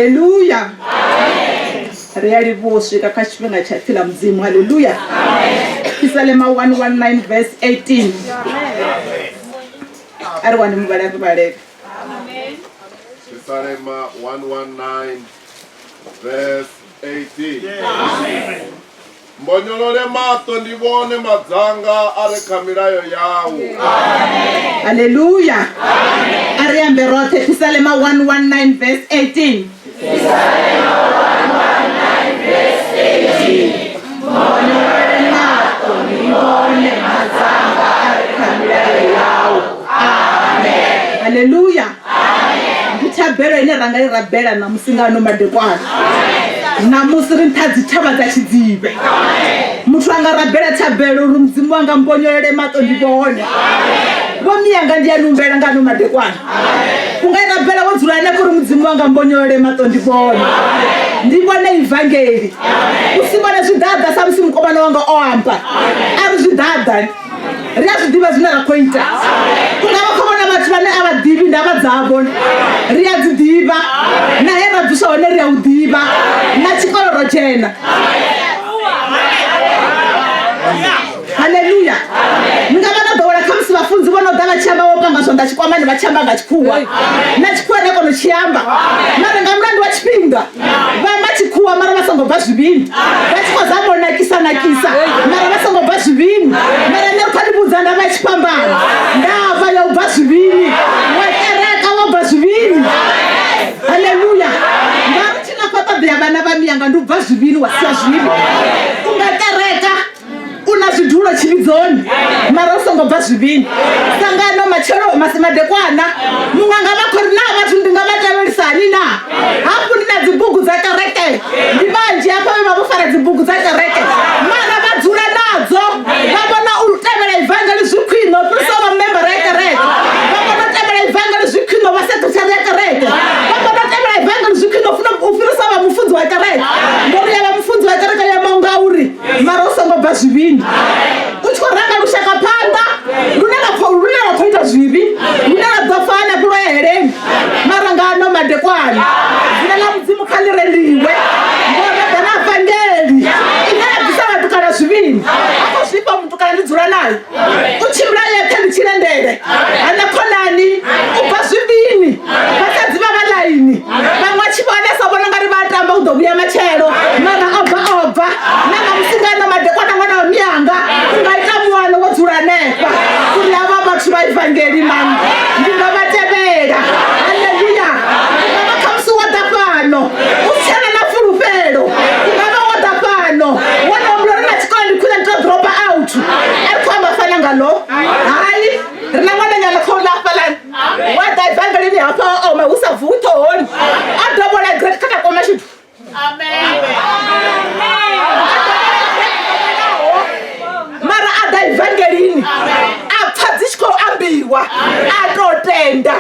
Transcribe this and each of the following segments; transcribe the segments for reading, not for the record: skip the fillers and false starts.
Haleluya. Ri a livhuwa u swika kha tshifhinga tsha ipfi ḽa Mudzimu. Haleluya. Phisalema 119 verse 18. A ri wane muvhala ri vhalele. Phisalema 119 verse 18. Mbonyolole maṱo ndi vhone madzanga a re kha milayo yau. Haleluya. A ri ambe roṱhe Phisalema 119 verse 18. Phisalema 119 verse 18. Mbonyolole maṱo ndi vhone madzanga a re kha milayo yau. Amen. Haleluya. Ndi thabelo ine ra nga i rabela ṋamusi nga ano madekwana. Ṋamusi ri nṱha dzi thavha dza tshidzivhe. Muthu a nga rabela thabelo uri Mudzimu wanga mbonyolele maṱo ndi vhone. Vho miyanga ndi a ni humbela nga ano madekwana. U nga i rabela wo dzula hanefho uri Mudzimu wanga mbonyolele maṱo ndi vhone. Ndi vhone ivangeli. U si vhone zwiḓaḓa sa musi mukomana wanga o amba. A ri zwiḓaḓa. Ri a zwi ḓivha zwine ra khou ita. U nga vha khou vhona vhathu vhane a vha ḓivhi ndavha dzavho. Ri a dzi ḓivha. Na he ra bviswa hone ri a u ḓivha. Na tshikolo ro dzhena. Haleluya. Ni nga vha no ḓowela khamusi vhafunzi vho no ḓa vha tshi amba vho panga zwanḓa tshikwamani vha tshi amba nga tshikhuwa. Na tshikhuwa ri a kona u tshi amba. Mara nga mulandu wa tshifhinga vha amba tshikhuwa mara vha songo bva zwivhini. Vha tshi khou zama u nakisa nakisa mara vha songo bva zwivhini. Mara nṋe kha ndi vhudza ndavha ya tshifhambano. Ndavha ya u bva zwivhini. Wa kereka wa bva zwivhini. Haleluya. Ngauri tshine khou ṱoḓea vhana vha miyanga ndi u bva zwivhini wa sia zwivhi. U nga kereka u na zwidulo tshivhidzoni mara u songo bva zwivhini. Sangano matshelo masi madekwana muṅwe anga vha khou ri na vhathu ndi nga vha tevhelisa hani na hafhu ndi na dzibugu dza kereke ndi vhanzhi hafha vhe vha vho fara dzibugu dza kereke mara vha dzula nadzo vha vhona u tevhela ivangeli zwi khwine u fhirisa u vha membara ya kereke. Vha vhona u tevhela ivangeli zwi khwine u vha sekithari ya kereke. Vha vhona u tevhela ivangeli zwi khwine u fhirisa u vha mufunzi wa kereke ngori ya vha mufunzi wa kereke ya nga uri mara u songo bva zwivhini u tshi khou ranga lushaka phanḓa lune lwa khou lune lwa khou ita zwivhi lune lwa ḓo fa hanefho lwa ya heleni mara nga ano madekwana dzina ḽa mudzimu kha ḽi rendiwe ngori ro ḓa na vangeli ine ya bvisa vhatukana zwivhini hafho zwifha mutukana ndi dzula naye u tshimbila yeṱhe ndi tshilendele hana khonani u bva zwivhini vhasadzi vha vha ḽaini vhaṅwe a tshi vhona sa vhona nga ri vha a tamba u ḓo vhuya matshelo mara o bva o bva na nga musi nga ano madekwana ṅwana wa miyanga u nga ita muano wo dzula hanefha uri havha vhathu vha ivangeli mani ndi nga vha tevhela. Haleluya. U nga vha khamusi wo ḓa fhano u si tshena na fulufhelo, u nga vha wo ḓa fhano wo no humbula uri na tshikolo ndi khwine ndi to dropa out. A ri khou amba fana nga lo hai ri na ṅwananyana khou ḽa hafhaḽani wa ḓa evangelini hafha o oma hu sa vuwi ṱhohoni a dovhola grade kha kakoma tshithu. Mara a ḓa evangelini a pfa dzi tshi khou ambiwa a to tenda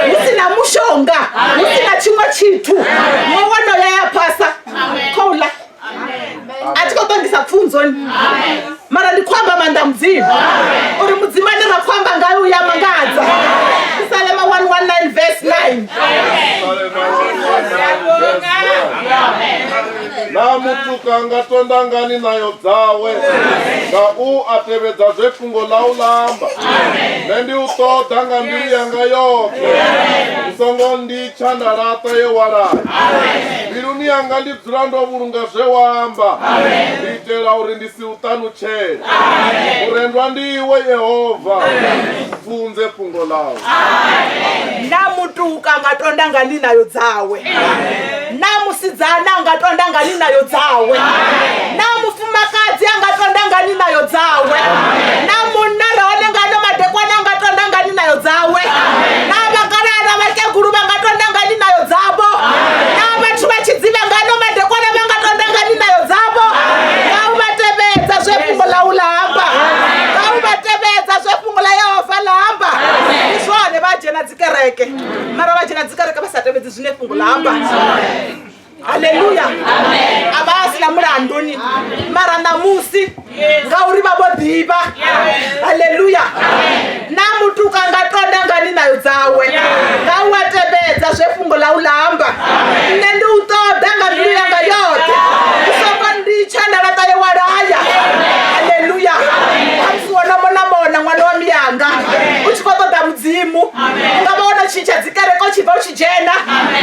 hu si na mushonga hu si na tshiṅwe tshithu ṅwe wonoyo ya phasa khouḽa a thi khou ṱongisa pfunzoni mara ndi khou amba maanḓa a mudzimu uri mudzimu ane ra khou amba ngayo u ya mangadza. Psalema 119 verse 9. Na mutuka nga tonda ngani ṋayo dzawe, nga u a tevhedza zwe fhungo ḽau ḽa amba. Nṋe ndi u ṱoḓa nga mbilu yanga yoṱhe, u songo nnditsha nda laṱa ye wa laya. Mbiluni yanga ndi dzula ndo vhulunga zwe wa amba, ndi itela uri ndi si u ṱanutshele. U rendwa ndi iwe Yehova, pfunze fhungo ḽau. Na mutuka nga tonda nga ṋayo dzawe, na musidzana nga tonda nga ṋayo dzawe, na mufumakadzi a nga tonda nga ṋayo dzawe, na munna re hone nga ano madekwana a nga tonda nga ṋayo dzawe, na vhakalaha na vhakegulu vha nga tonda nga ṋayo dzavho, na vhathu vha tshidzivha nga ano madekwana vha nga tonda nga ṋayo dzavho, nga u vha tevhedza zwe fhungo ḽa u ḽa amba, nga u vha tevhedza zwe fhungo ḽa Yehova ḽa amba. Ndi zwone vha dzhena dzikereke, mara vha dzhena dzikereke vha sa tevhedzi zwine fhungo ḽa amba. Haleluya. A vha a si na mulanduni mara ṋamusi. ṋamusi ngauri vha vho ḓivha. Haleluya. Na mutuka nga tonda ngani nayo dzawe nga u a tevhedza zwe fhungo ḽa u ḽa amba. Nṋe ndi u ṱoḓa nga mbilu yanga yoṱhe, u songo nditsha nda laṱa ye wa laya. Haleluya. Khamusi wo no mona mona ṅwana wa miyanga u tshi khou ṱoḓa Mudzimu, u nga vha wo no tshintsha dzikereke u tshi bva u tshi dzhena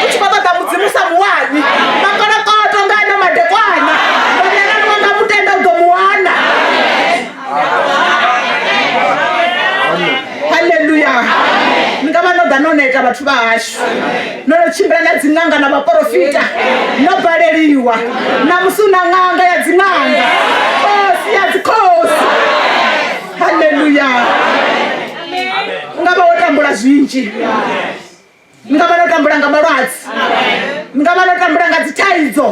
u tshi khou ṱoḓa Mudzimu sa muwani. Makolokoto nga ano madekwana, vhonelani wa nga mutenda u ḓo mu wana. Haleluya. Ni nga vha no ḓa no neta vhathu vha hashu, no no tshimbila na dziṅanga na vhaporofita, no baleliwa. Ṋamusi u na ṅanga ya dziṅanga, khosi ya dzikhosi. Haleluya. U nga vha wo tambula zwinzhi, ni nga vha no tambula nga malwadze, ni nga vha no tambula nga dzithaidzo,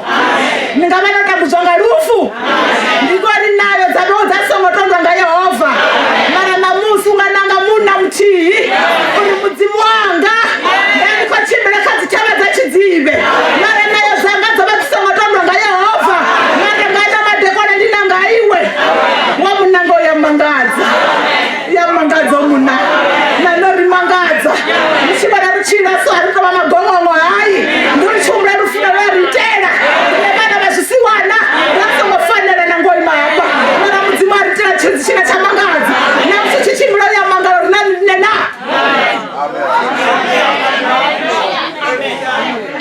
ni nga vha no tambudzwa nga lufu. Ndi ngori nayo dza vho dza songo tondwa nga Yehova. Mara ṋamusi u nga nanga munna muthihi uri Mudzimu wanga, nda ndi khou tshimbila kha dzithavha dza Tshidzivhe, mara nayo dzanga dzo vha dzi songo tondwa nga Yehova, mara nga ano madekwana ndi nanga iwe. Wa munanga u ya mangadza, ya mangadza munna na no ri mangadza. Ni tshi vhona ri tshila so a ri tovha magongongo, hai, ndi uri tshi humbula lufuno lwa ri itela. Riṋe vhana vha zwisiwana ra songo fanela na ngo ima hafha, mara Mudzimu a ri itela tshilidzi tshine tsha mangadza. Na musi tshi tshimbila u ya mangala uri na nṋe na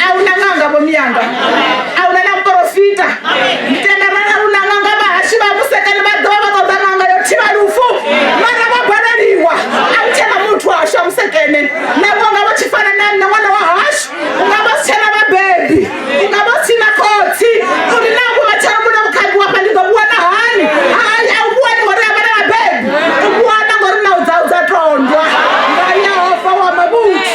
a huna ṅanga vho miyanga, a huna na muporofita. Ndi tenda rala huna ṅanga vhahashu vha Musekene vha ḓovha vha ṱoḓa ṅanga yo thivha lufu, mara vha baleliwa. A hu tshena muthu washu a Musekene, na vho nga vho tshi fana na nṋe ṅwana wa hashu, u nga vha si tshena vhabebi, u nga vha si na khotsi, uri na vhu matshelo vhune vhukhakhi wafha ndi ḓo vhu wana hani? Hai, a u vhu wani ngori a vha na vhabebi, u vhu wana ngori na u dza u dza tondwa nga Yehova wa mavhuthu.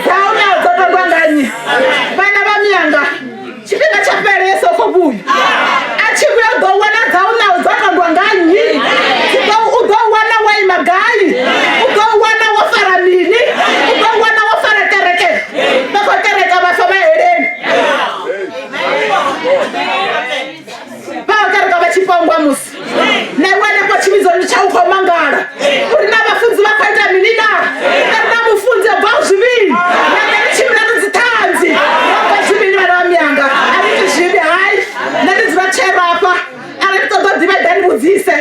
Dzau na dzo tondwa nga nnyi? Vhana vha miyanga, tshifhinga tsha fhela Yesu khou vhuya. A tshi vhuya u ḓo wana dzau na dzo tondwa nga nnyi? Dzi ḓo u ḓo wana wa ima gai? U ḓo wana wo fara mini? U ḓo wana wo fara kereke? Vha khou kereka vha fa vha heleni. Vha khou kereka vha tshi pongwa musi. Na iwe hanefho tshivhidzoni tshau khou mangala uri na vhafunzi vha khou ita mini na? Ri na mufunzi o bvaho zwivhili, na nṋe ri tshimbila ri dziṱhanzi, ro bva zwivhili vhana vha miyanga, a ri iti zwivhi. Hai, nṋe ndi dzula tshero hafha, arali ni ṱoḓa u ḓivha ḓa ni vhudzise.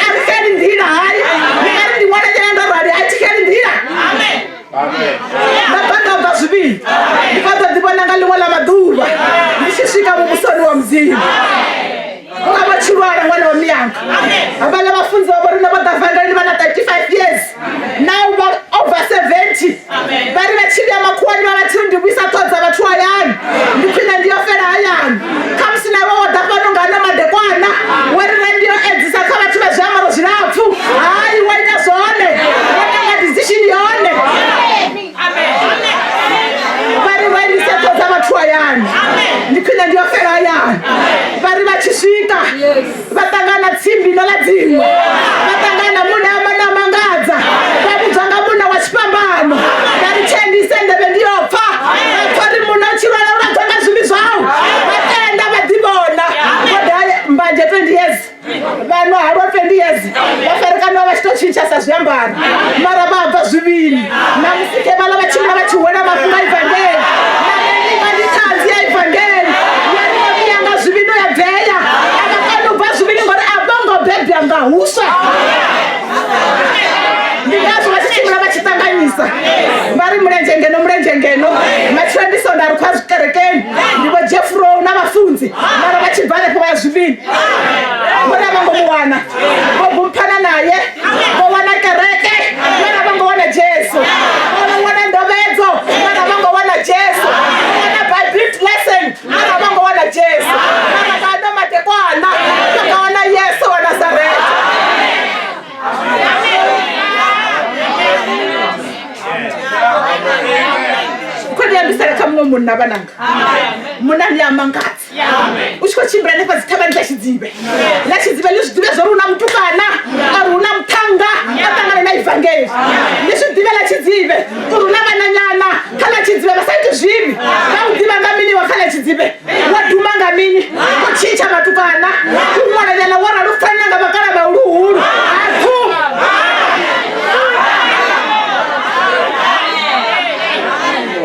A ri xeli nḓila, hai, ni nga ri ndi ṅwananyana ndo rali, a thi xeli nḓila. Nda bva nda bva zwivhili, ndi khou ḓo ḓivhona nga ḽiṅwe ḽa maḓuvha ndi tshi swika muvhusoni wa Mudzimu. Nga vha tshi lwala ṅwana wa miyanga, havhaḽa vhafunzi vha vho riṋe vho ḓa vangeleni vha na 35 years, now vha over 70. Vha ri vha tshi vhuya makhuwani vha vha tshi ri ndi vhuisa ṱhoho dza vhathu hayani, ndi khwine ndi yo fela hayani. Khamusi na iwe wo ḓa fhano nga ano madekwana wa ri nṋe ndi yo edzisa kha vhathu vha zwiambaro zwilapfu. Hai, wo ita zwone, wo nanga decision yone. Vha ri vha imise ṱhoho dza vhathu hayani, ndi khwine ndi yo fela hayani. Vha ri vha tshi swika vha ṱangana tsimbi no ḽa dziṅwe, vha ṱangana munna a na mangadza, vha vhudzwa nga munna wa tshifhambano, vha ri tshee ndi ise nḓevhe ndi yo pfa. Vha pfa uri munna u tshi lwala u lwadzwa nga zwivhi zwau, vha tenda vha ḓivhona vho ḓa mbanzhe 20 years, vha nwa halwa 20 years, vha farekana vha tshi tou tshintsha sa zwiambaro, mara vha bva zwivhini. Na musi khe vhaḽa vha tshimbila vha tshi hwela mafhungo a ivangeli, na nṋe ndi vha ndi ṱhanzi ya ivangeli ya ri vha nga zwivhini ya bveya, a vha koni u bva zwivhini ngori a vho ngo bebwa nga huswa. Ndi ngazwo vha tshi tshimbila vha tshi ṱanganyisa, vha ri mulenzhe ngeno mulenzhe ngeno. Matshelo ndi sonda ri khou ya zwikerekeni, ndi vho Jeffro na vhafunzi, mara vha tshi bva hanefho vha ya zwivhini ngori a vho ngo mu wana, vho gumphana naye, vho wana kereke mara vho ngo wana Jesu, vho wana ndovhedzo mara vho ngo wana Jesu, vho wana Bible lesson mara vho ngo wana Jesu. Mara nga ano madekwana vha nga wana Yesu wa Nazareta. Khou ndi ambisela kha muṅwe munna vhananga, munna ni a mangadza u tshi khou tshimbila hanefha dzithavhani dza Tshidzivhe, ḽa Tshidzivhe ḽi zwi ḓivhe zwa uri hu na mutukana uri hu na muṱhannga a ṱangana na ivangeli. Ḽi zwi ḓivhe ḽa Tshidzivhe uri hu na vhananyana kha ḽa Tshidzivhe vha sa iti zwivhi, vha u ḓivha nga mini? mini wa khala Tshidzivhe wa duma nga mini u tshintsha vhatukana u ṅwalanyana wo ralo fana nga vhakala vhahuluhulu athu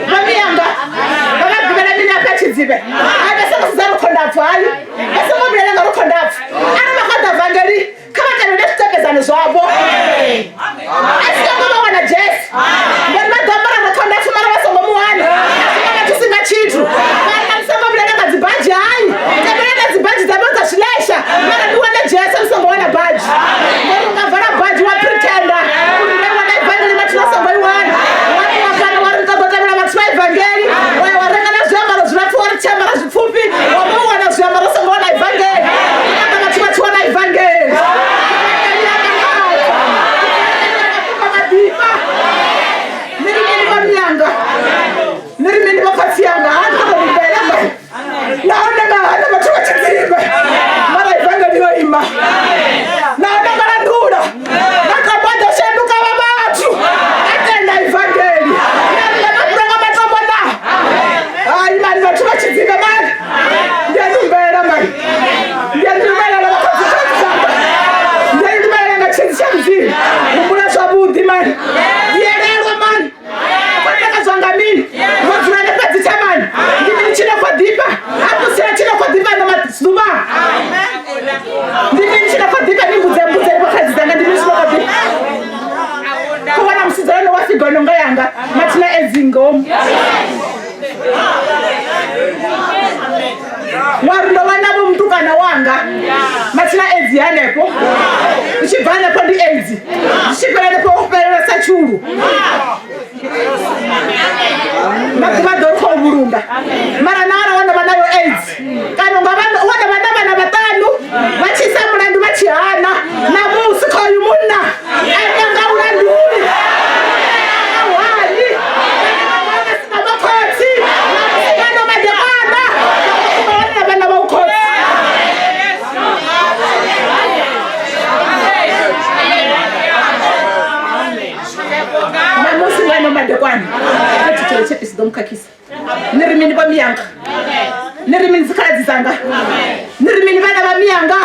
vhamiyanga vha vha ḓivhela mini afha Tshidzivhe a vha songo sedza rukhondapfu hayi vha songo vhilela nga rukhondapfu arali vha khou ḓa vangeli kha vha tevhele zwitevhedzano zwavho a si songo vha wana Jesu ngori vha ḓo ambara rukhondapfu mara vha songo mu wana a songo vha thusi nga tshithu vhanna ni songo vhilela nga dzibadzhi hayi tevhelela dzibadzhi dzavho dza zwilesha mara ni wane Jesu ni songo wana badzhi ngori u nga vala badzhi wa pretenda uri ndo wana ivangeli vhathu vha songo i wana wa ṱuwa fhano wa ri ṱoḓa tevhela vhathu vha ivangeli wa ya wa renga na zwiambaro zwilapfu wa ri tshiambara zwipfufhi wa vha u wana zwiambaro u songo wana ivangeli ṱoḓa vhathu vha tshi wana ivangeli Ivangeli ya mangadza Ivangeli ya mafhungo maḓifha ni ri mini vho miyanga ni ri mini vho khotsi yanga ha ndi ṱoḓa lifhela mani nahone nga hana vhathu vha Tshidzivhe mara ivangeli yo ima nahone nga landula matombo a ḓo shanduka vha vhathu a tenda ivangeli na nṋe mafhura nga matombo na hai mani vhathu vha Tshidzivhe mani ndi a numbela mani ndi a numbela na vhakhotsi dzanga ndi a numbela nga tshedzi tsha Mudzimu humbula zwavhuḓi mani vhuyelelwa mani khou takadzwa nga mini wo dzula hanefha dzithavhani ndi mini tshi no khou ḓifha ha musila tshi no khou ḓifha ano maḓuvha ndi mini tshi no khou ḓifha ni mbudze mbudze vho khadzi dzanga ndi mini tshi no khou ḓifha khou wana musidzana no wa figono nga yanga mathina edzi ngomu wa ri ndo vha navho mutukana wanga mathina edzi hanefho u tshi bva hanefho ndi edzi zwi tshi fhela hanefho u fhelela sa tshulu maḓuvha ḓo ri khou vhulunga mara na arali wo no vha nayo aids kana unga wo no vha na vhana vhaṱanu vha tshi isa mulandu vha tshi hana na musi khoyu munna ane nga u landuli hani na vhakhotsi na madekwana na vhana vha u khotsi namusi ngano madekwana kha tshitshelo tshe si ḓo mukhakhisa ni ri mini vho miyanga ni ri mini dzikhaladzi dzanga ni ri mini vhana vha miyanga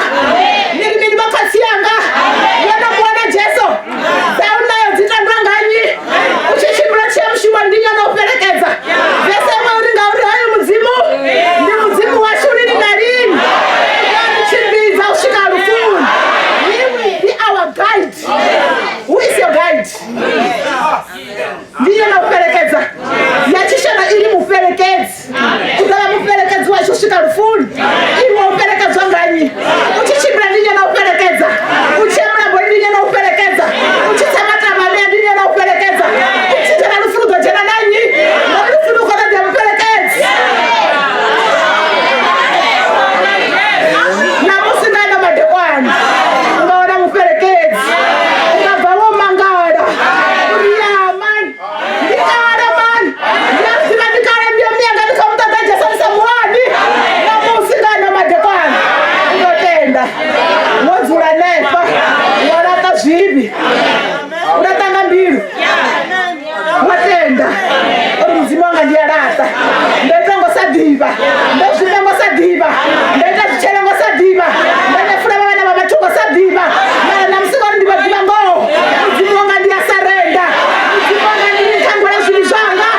ni ri mini vho khotsi yanga yo no muwana Jesu dzau nayo dzi tandwa nga nnyi u tshi tshimbila tshi ya mushumo ndi yo no u fhelekedza vese iṅwe uri ngauri hoyo Mudzimu ndi Mudzimu washu lini na lini u ḓo ri tshimbidza u swika lufuni he will be our guide who is your guide ndi yo no u fhelekedza ya tshishana i ri mufhelekedzi u ḓo vha mufhelekedzi washu u swika lufuni iwe u fhelekedzwa nga nnyi u tshi tshimbila ndi nnyi na u fhelekedza u tshi ya mulamboni ndi nnyi na u fhelekedza u tshi tsa matavhane ndi nnyi na u fhelekedza u tshi dzhena lufuni u ḓo dzhena na nnyi ngauri lufuni u khou ṱoḓea mufhelekedzi namusi nga ano madekwana u nga wana mufhelekedzi u nga bva wo mangala uri ya mani ndi kale mani ndi a zwi ḓivha ndi kale ndi yo miyanga ndi khou mu ṱoḓa Jesu ndi sa mu wani namusi nga ano madekwana u ḓo tenda wo dzula hanefha wa laṱa zwivhi u laṱa nga mbilu wa tenda uri Mudzimu wanga ndi a laṱa ndo ita ngo sa ḓivha ndo zwifha ngo sa ḓivha ndo ita zwitshele ngo sa ḓivha ndo nyefula vhana vha vhathu ngo sa ḓivha mara namusi ngori ndi vho ḓivha ngoho Mudzimu wanga ndi a sarenda Mudzimu wanga ndi nkhangwela zwivhi zwanga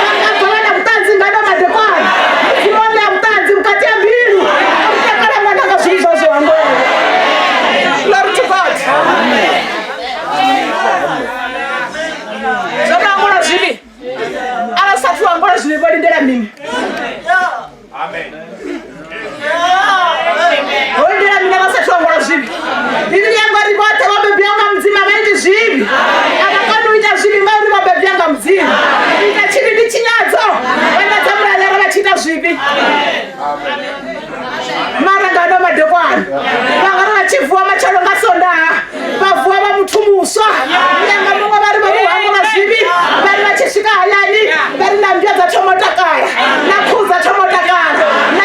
vha nga bva vha na vhuṱanzi nga no madekwana Mudzimu wa ṋea vhuṱanzi vhukati ha mbilu uri takala ṅwana nga zwivhi zwawe zwo hangwelwa glory to God zwo no hangwelwa zwivhi arali sathu hangwelwa zwivhi vho lindela mini ho lindela mini vha sathu hangwelwa zwivhi Bivhili ya ngori vhoṱhe vho bebiwa nga Mudzimu a vha iti zwivhi a vha koni u ita zwivhi ngauri vho bebiwa nga Mudzimu u ita tshivhi ndi tshinyadzo vha ndadza mulayo vha tshi ita zwivhi mara nga ano madekwana vha nga ri vha tshi vuwa matshelo nga Sondaha vha vuwa vha muthu muswa yanga muṅwe vha ri vho mu hangwela zwivhi vha ri vha tshi swika hayani vha ri na mmbwa dza thoma u takala na khuhu dza thoma u takala na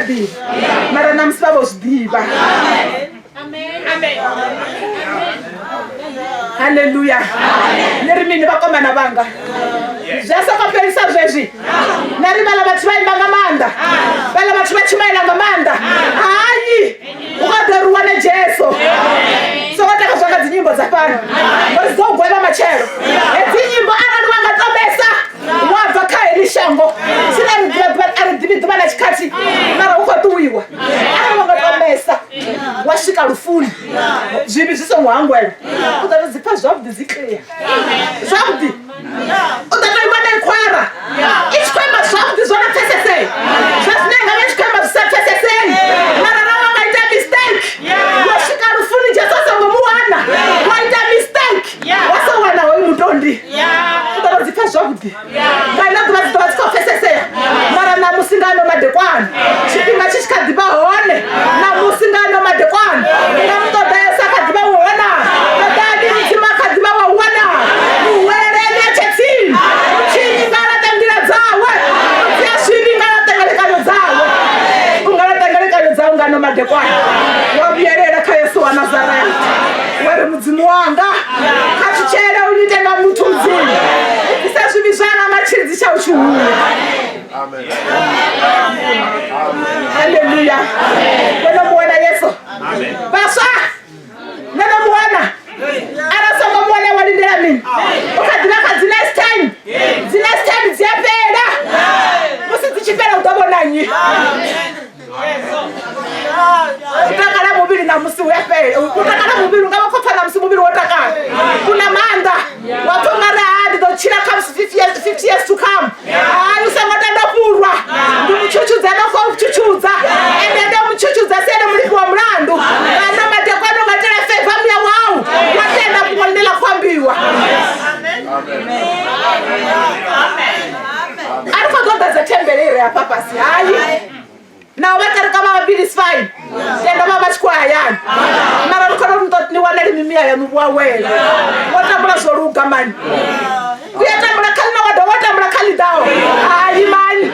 ḓivha mara ṋamusi vha vho zwi ḓivha. Haleluya. Ni ri mini vhakomana vhanga? Zwi a sokou fhelisa zwezwi. Na ri vhaḽa vhathu vha imba nga maanḓa, vhaḽa vhathu vha tshumaela nga maanḓa. Hayi, u kha ḓo ri wane Jesu. Songo takadzwa nga dzinyimbo dza fhano ngori dzi ḓo u gwevha matshelo. Hedzi nyimbo arali wa nga tambesa wa bva kha heḽi shango, tshine a ri ḓivha a ri ḓivhi ḓuvha na tshikhathi, mara hu khou ṱuwiwa. Arali wa nga tambesa wa swika lufuni zwivhi zwi songo hangwelwa, u ḓo tou dzi pfa zwavhuḓi dzi clear zwavhuḓi. U ḓo tou iwa na ikhwara i tshi khou amba zwavhuḓi zwo no pfesesea, zwa zwine nga vha tshi khou amba zwi sa pfesesei. Mara ra wa nga ita mistake wa swika lufuni Jesu a songo mu wana, wa ita mistake wa sa wana hoyu mutondi, u ḓo tou dzi pfa zwavhuḓi. Nga ḽo ḓuvha dzi ḓo vha dzi khou pfesesea, mara ṋamusi nga ano madekwana tshifhinga tshi tshi kha ḓi vha hone, ṋamusi nga ano madekwana nga mu ṱoḓa Yesu a kha ḓi vha u hona, ṱoḓani Mudzimu a kha ḓi vha wa u wana, muhweleleni a tshe tsini, mutshinyi nga laṱe nḓila dzawe, mudzia zwivhi nga laṱe ngelekanyo dzawe, u nga laṱa ngelekanyo dzau nga ano madekwana wa vhuyelela kha Yesu wa Nazaretha wa ri Mudzimu wanga kha tshutshele u nyite nga muthu Mudzimu, u bvise zwivhi zwanga nga tshilidzi tshau tshihulu. Haleluya. Vho no mu wana Yesu? Vhaswa, no no mu wana? Arali songo mu wana wa lindela mini? U kha ḓivha kha dzi next time. Dzi next time dzi a fhela. Musi dzi tshi fhela u ḓo vhona nnyi? U takala muvhili ṋamusi u ya fhela. U takala muvhili u nga vha khou pfa ṋamusi muvhili wo takala, u na maanḓa, wa pfa ungari ha ndi ḓo tshila kha musi 50 years, 50 years to come. Hai, u songo tenda fhurwa. Ndi mutshutshudza no khou tshutshudza, ende ndo mutshutshudza si ene mulifhi wa mulandu. Kana madekwana u nga itela feva muya wau wa tenda fhungo ḽine ḽa khou ambiwa. A ri khou ḓo ḓadza thembele i re hafha fhasi. Hai, naho vha kereka vha vhavhili is fine, tenda vha vha tshi khou hayani, mara ri khona uri ni wanele mimiya yaṋu vhuawela. Wo tambula zwo luga mani, u ya tambula kha ḽino wa dovha wa tambula kha ḽi ḓaho. Hai mani,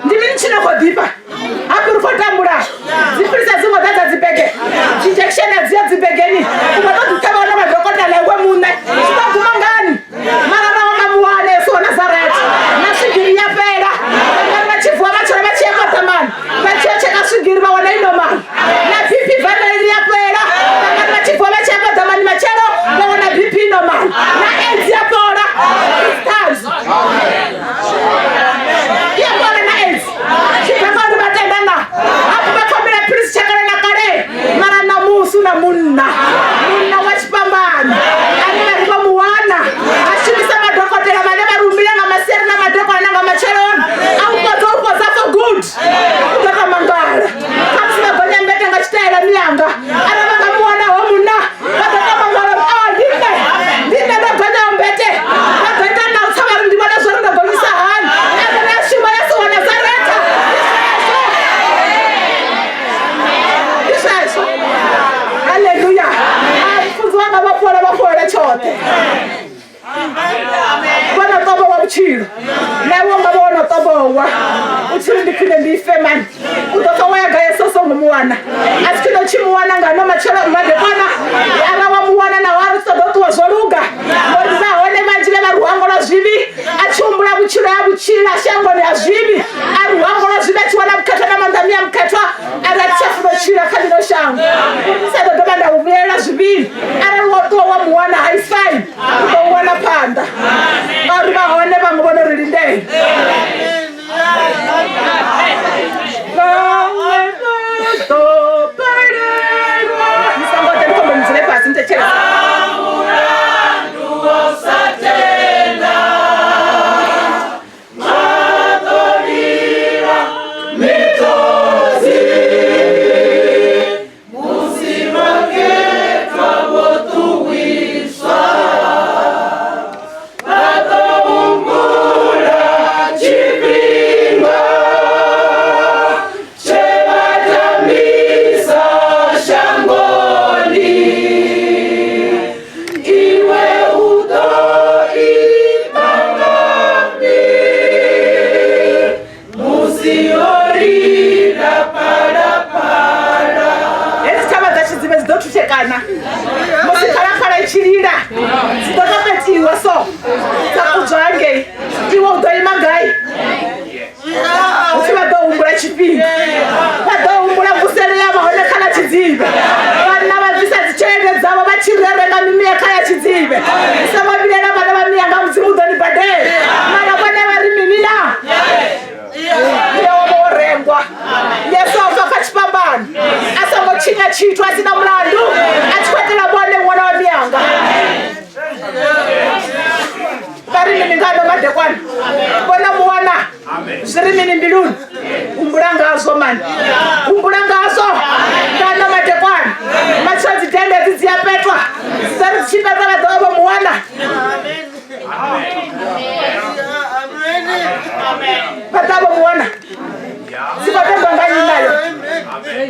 ndi mini tshine khou ḓifha hafhu? Ri khou tambula dziphilisi a dzi ngo ḓadza dzibege, dzi-injection a dzi ya dzibegeni, u nga to ḓi ṱhavha na madokotela iwe muṋe, zwi ḓo guma ngani? Mara ra nga muwane Yesu wa Nazaretha, na swigiri ya fhela. Vhangani vha tshi vuwa matshelo vha tshi ya kwaṱamani vha tshi ya tsheka swigiri vha wana i normal, na BP vaneli ya fhela. Vhangani vha tshi vuwa vha tshi ya kwaṱamani matshelo vha wana BP normal, na AIDS ya fhola. Ṱhanzi ya fhola na AIDS tshi bva kha uri vha tenda na hafhu vha khomela philisi tshakale na kale. Mara ṋamusi u na munna, munna wa tshifhambano ane vha ri vho mu wana a shumisa madokotela vhane vha rumile nga masiari na madekwana na nga matsheloni, a u fhodza, u fhodza for good. U ḓo tou mangala khamusi vha gonya mbete nga tshitaela miyanga. Arali vha nga mu wana ho munna vha ḓo tou mangala uri a ndi nṋe, ndi nṋe ndo gonyaho mbete. Vha ḓo ita na u tsa vha ri ndi vhona zwori ndo gonyisa hani. Ende a shuma Yesu wa Nazaretha. Ndi zwezwo. Haleluya. Mufunzi wanga vha fhola, vha fhola tshoṱhe, vho no ṱovhowa vhutshilo. Na iwe unga vha wo no ṱovhowa u tshi ri ndi khwine ndi fe mani, u ḓo pfa wa ya ga Yesu u songo mu wana. A si khwine u tshi mu wana nga ano matshelo madekwana? Ara wa mu wana naho a ri ṱoḓa u ṱuwa zwo luga, ngori vha hone vhanzhi vhe vha luhango lwa zwivhi a tshi humbula vhutshilo ha vhutshila shangoni ha zwivhi, a luhango lwa zwivhi a tshi wana vhukhethwa na maanḓa miya mukhethwa, a ri a thi tsha funa u tshila kha ḽino shango uri ndi sa ḓo dovha nda hu vhuyelela zwivhili. Arali wa ṱuwa wa mu wana, hai fine, u ḓo u wana phanḓa, ngauri vha hone vhaṅwe vho no ri lindela. Vhaṅwe vha ḓo balelwa. Ni songo ḓa, ndi khou amba ni dzule fhasi ni thetshelese. Madekwana musi phalaphala i tshi lila dzi ḓo tou so dza kudzwa hangei, iwe u ḓo ima gai? Hupfi vha ḓo humbula tshifhinga, vha ḓo humbula mvuselo ya vha hone kha ḽa Tshidzivhe. Vhanna vha bvisa dzitshelede dzavho vha tshi renga mimiya kha ya Tshidzivhe. Ni songo vhilela vhana vha miya nga Mudzimu u ḓo ni badela. Mara vhone vha ri mini na? Muya wavho wo rengwa. Yesu o fa kha tshifhambano a songo tshinya tshithu, a si na mulandu, a tshi khou itela vhone ṅwana wa miyanga. Vha ri mini nga ano madekwana? Vhona muwana zwi ri mini mbiluni? Humbula ngazwo mani, humbula ngazwo nga ano madekwana. Matshelo dzi dende dzi dzi a petwa, dzi ḓo ri dzi tshi petwa vha ḓo vha vho muwana. Vha ḓa vho muwana. Dzi khou tendwa nga nnyi nayo?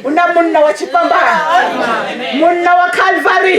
Hu na munna wa tshifhambano, munna wa Calvary.